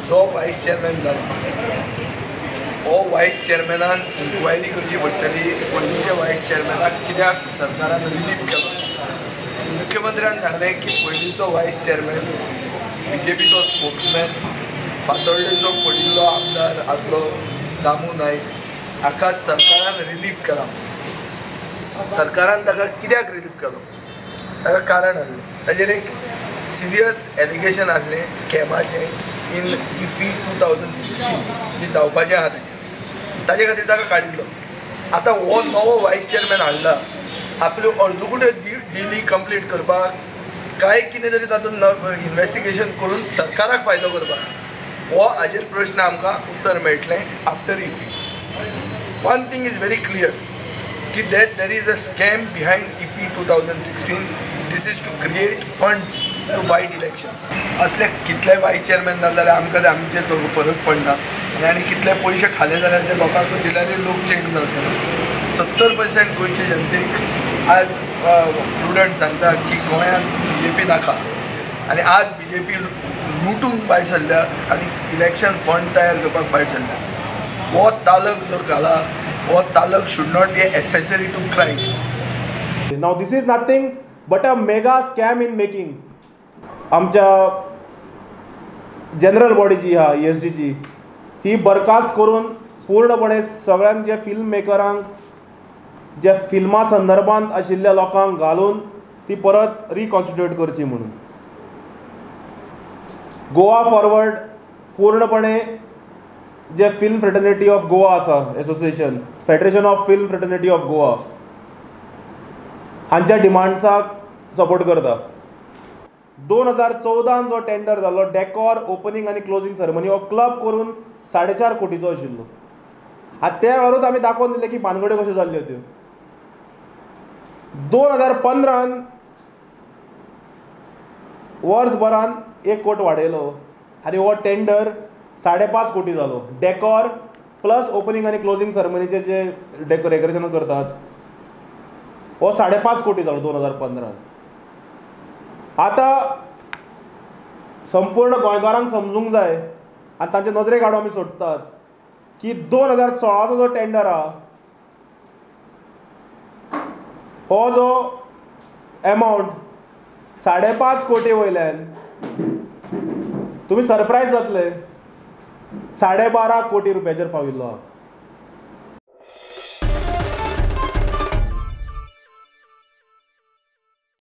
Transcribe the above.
जो voice chairman जाला हो वायस चेअरमॅनान इन्क्वायरी करची पडटली. पयलींच्या वायस चेअरमॅनाक कित्याक सरकारान रिलीफ केलो? मुख्यमंत्र्यान सांगलें की पयलींचो वायस चेअरमॅन बीजेपीचो स्पोक्समॅन, फातोर्डेचो पडिल्लो आमदार आदलो दामू नायक हाका सरकारान रिलीफ केला. सरकारान ताका कित्याक रिलीफ केलो ताका कारण आसलें. ताजेर एक सिरियस एलिगेशन आसलें स्कॅमाचें इन इफी 2016 जी जावपाचें आहा ताजेर, ताजे खातीर ताका काडिल्लो. आतां हो नवो वायस चेअरमॅन हाडला आपल्यो अर्दकुट्यो डिली कंप्लीट करपाक, काय कितें तरी तातूंत इन्वेस्टिगेशन करून सरकाराक फायदो करपाक, हो हाजेर प्रश्न आमकां उत्तर मेळटलें after IFFI. One thing is very clear की that there is a scam behind IFFI 2016. This is to create funds to fight election. असले कितले वायस चेअरमॅन जाले जाल्यार आमकां आमचेर तो फरक पडना आनी कितले पयशे खाले जाल्यार ते लोकांक दिल्यार लोक चेंज जावचे ना. 70% गोंयचे जनतेक आज प्रुडंट सांगता की गोंयांत बीजेपी नाका आनी आज बीजेपी लुटून भायर सरल्या आनी इलेक्शन फंड तयार करपाक भायर सरल्या. हो तालक जो घाला हो Talak should not be accessory to crime. Now this is nothing but a mega scam in making. आमच्या जनरल बॉडी जी आहा ESGची ही बरखास्त करून पूर्णपणे सगळ्यांक जे फिल्म मेकरांक जे फिल्मा संदर्भांत आशिल्ल्या लोकांक घालून ती परत रिकॉन्स्टिट्यूट करची म्हणून. गोवा फॉरवर्ड पूर्णपणे जे फिल्म फ्रेटर्निटी ऑफ गोवा आसा association, federation of film fraternity of Goa हांच्या डिमांड्साक सपोर्ट करता. 2014 जो टेंडर जालो डेकॉर ओपनिंग आनी क्लोजींग सेरेमनी हो क्लब करून 4.5 कोटीचो आशिल्लो. आतां त्या वेळारूच आमी दाखोवन दिलें की भानगड्यो कश्यो जाल्ल्यो त्यो. 2015 वर्सभरान 1 कोट वाडयलो आनी हो टेंडर 5.5 कोटी जालो. डेकॉर प्लस ओपनिंग आनी क्लोजींग सेरेमनीचे जे डेकोरेशन करतात हो 5.5 कोटी जालो 2015. आतां संपूर्ण गोंयकारांक समजूंक जाय आनी तांचे नजरेक हाडून आमी सोदतात की 2016चो जो टेंडर आहा हो जो एमावंट 5.5 कोटी वयल्यान तुमी सरप्रायज जातले 12.5 कोटी रुपयाचेर पाविल्लो आहा.